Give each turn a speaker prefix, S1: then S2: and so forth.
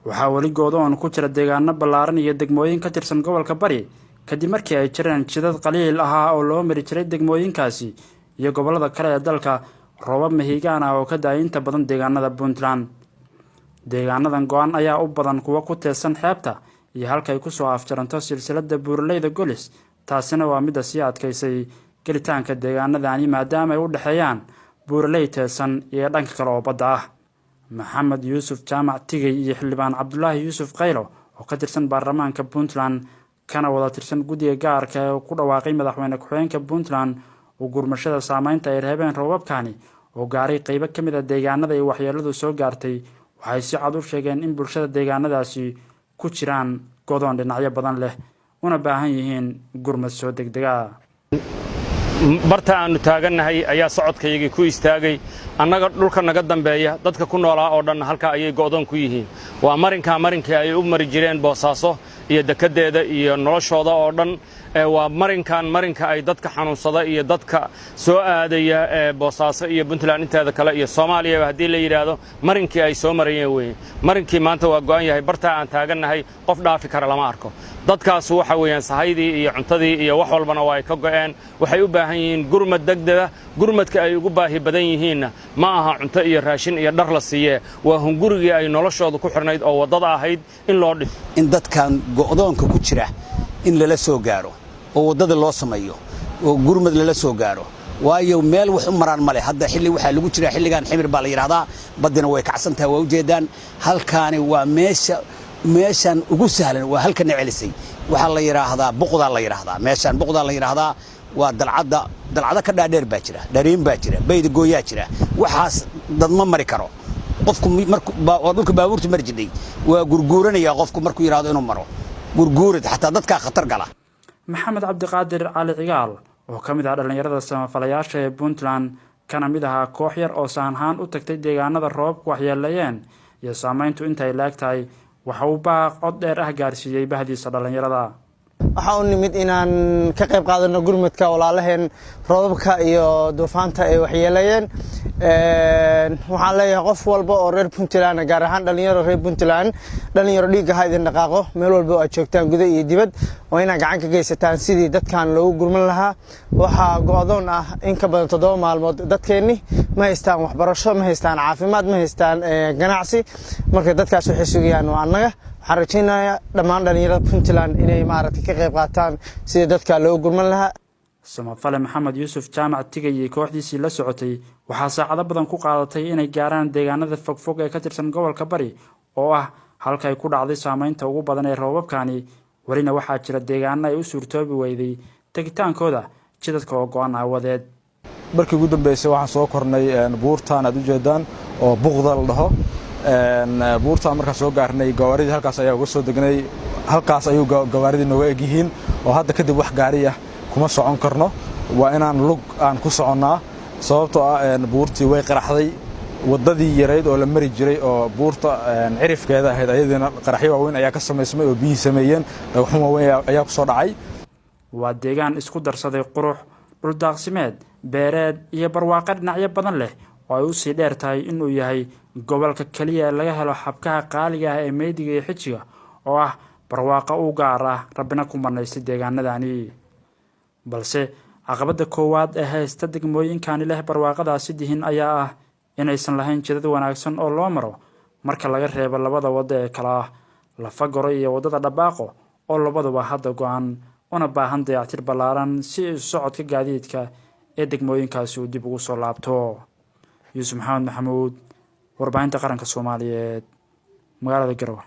S1: Waxaa weli goodoon ku jira deegaano ballaaran iyo degmooyin ka tirsan gobolka Bari, kadib markii ay jireen jidad qaliil ahaa oo loo mari jiray degmooyinkaasi iyo gobollada kale ee dalka roobab mahiigaan ah oo ka da-ay inta badan deegaanada Puntland. Deegaanadan go-an ayaa u badan kuwa ku teedsan xeebta iyo halkay kusoo afjaranto silsilada buuraleyda Golis. Taasina waa midda sii adkaysay gelitaanka deegaanadani, maadaama ay u dhexeeyaan buuraley teedsan iyo dhanka kale oo badda ah. Maxamed Yuusuf Jaamac Tigey iyo Xildhibaan Cabdulaahi Yuusuf Khaylo oo ka tirsan baarlamaanka Puntland, kana wada tirsan guddiga gaarka ee ku dhawaaqay madaxweyne ku-xigeenka Puntland oo gurmashada saameynta ay reebeen roobabkani oo gaaray qeybo ka mid ah deegaanada ay waxyeeladu soo gaartay, waxay si cad u sheegeen in bulshada deegaanadaasi ku jiraan godoon dhinacyo badan leh, una baahan yihiin gurmad soo degdega.
S2: Barta aannu taagannahay ayaa socodkayagii ku istaagay. Annaga dhulka naga dambeeya, dadka ku noolaa oo dhan halkaa ayay go'doon ku yihiin. Waa marinkaa marinkii ay u mari jireen Boosaaso iyo dekeddeeda iyo noloshooda oo dhan. Waa marinkan marinka ay dadka xanuunsada iyo dadka soo aadaya ee Boosaaso iyo Puntland inteeda kale iyo Soomaaliyaba haddii la yidhaahdo, marinkii ay soo marayeen weeye. Marinkii maanta waa go'an yahay. Bartaa aan taagannahay qof dhaafi kara lama arko. Dadkaasu waxa weeyaan sahaydii iyo cuntadii iyo wax walbana waa ay ka go'een. Waxay u baahan yihiin gurmad degdega. Gurmadka ay ugu baahi badan yihiinna ma aha cunto iyo raashin iyo dhar la siiyee, waa hungurigii ay noloshooda ku xidhnayd oo waddada ahayd in loo dhiso.
S3: In dadkan go'doonka ku jira in lala soo gaaro oo waddada loo sameeyo oo gurmad lala soo gaaro, waayo meel wax u maraan ma leh. Hadda xilli waxaa lagu jira xilligan ximir baa la yidhahdaa, baddina way kacsan tahay, waa ujeedaan. Halkaani waa meesha meeshan ugu sahlan, waa halkana celisay. Waxaa la yidhaahdaa Buqdaa la yidhaahdaa, meeshaan Buqdaa la yidhaahdaa. Waa dalcadda, dalcado ka dhaadheer baa jira, dhariin baa jira, bayda gooyaa jira. Waxaas dad ma mari karo. Qofku waa dhulka baabuurta mari jidhay, waa gurguuranaya qofku markuu yidhahdo inuu maro gurguurad, xataa dadkaa khatar gala.
S1: Maxamed Cabdiqaadir Cali Cigaal oo ka mid ah dhallinyarada samafalayaasha ee Puntland, kana mid ahaa koox yar oo sahanhaan u tagtay deegaanada roobabku waxyeeleeyeen iyo saameyntu intay laeg tahay, waxa uu baaq cod dheer ah gaarsiiyey bahdiisa dhallinyarada.
S4: Waxaa u nimid inaan ka qayb qaadano gurmadka walaalaheen roobabka iyo duufaanta ay waxyeeleeyeen. Waxaan leeyahay qof walba oo reer Puntland, gaar ahaan dhalinyaro reer Puntland, dhalinyaro dhiigga ha idin dhaqaaqo. Meel walba oo aad joogtaan, guda iyo dibad, waa inaad gacan ka geysataan sidii dadkan loogu gurman lahaa. Waxaa go'doon ah in ka badan 7 maalmood. Dadkeenni ma haystaan waxbarasho, ma haystaan caafimaad, ma haystaan ganacsi. Marka dadkaas waxay sugayaan waa annaga. Waxaan rajaynayaa dhammaan dhalinyarada Puntland inay maaragtay ka qayb qaataan sidii dadka loogu gurman lahaa.
S1: Samafale Maxamed Yuusuf Jaamac Tigay iyo kooxdiisii la socotay waxaa saacado badan ku qaadatay inay gaaraan deegaanada fogfog ee ka tirsan gobolka Bari, oo ah halkay ku dhacday saameynta ugu badan ee roobabkani. Welina waxaa jira deegaano ay u suurtoobi weyday tegitaankooda jidadka oo go-an aawadeed.
S5: Markii ugu dambeysay waxaan soo kornay buurtaan aad ujeedaan oo Buqda la dhaho. Buurtaan markaan soo gaarnay, gawaaridii halkaas ayaa uga soo degnay. Halkaas ayuu gawaaridii nooga eg yihiin oo hadda kadib wax gaari ah kuma socon karno, waa inaan lug aan ku soconnaa, sababtoo ah buurtii way qaraxday. Waddadii yarayd oo la mari jiray oo buurta cirifkeeda ahayd, ayadiina qaraxyo waaweyn ayaa ka samaysmay oo biyihii sameeyeen, dhagxun waaweyn ayaa ku soo dhacay.
S1: Waa deegaan isku darsaday qurux dhuldaaqsimeed, beereed iyo barwaaqo dhinacyo badan leh, oo ay usii dheer tahay inuu yahay gobolka keliya ee laga helo xabkaha qaaliga ah ee meydiga iyo xijiga, oo ah barwaaqo u gaar ah, Rabbina ku manaystay deegaanadani. Balse caqabadda koowaad ee haysta degmooyinkani leh barwaaqadaasi dihin ayaa ah inaysan lahayn jidad wanaagsan oo loo maro, marka laga reebo labada waddo ee kala ah Lafagoro iyo waddada Dhabaaqo, oo labaduba hadda go-an una baahan dayactir ballaaran si isu socodka gaadiidka ee degmooyinkaasi uu dib ugu soo laabto. Yuusuf Maxamed Maxamuud, Warbaahinta Qaranka Soomaaliyeed, magaalada Garowe.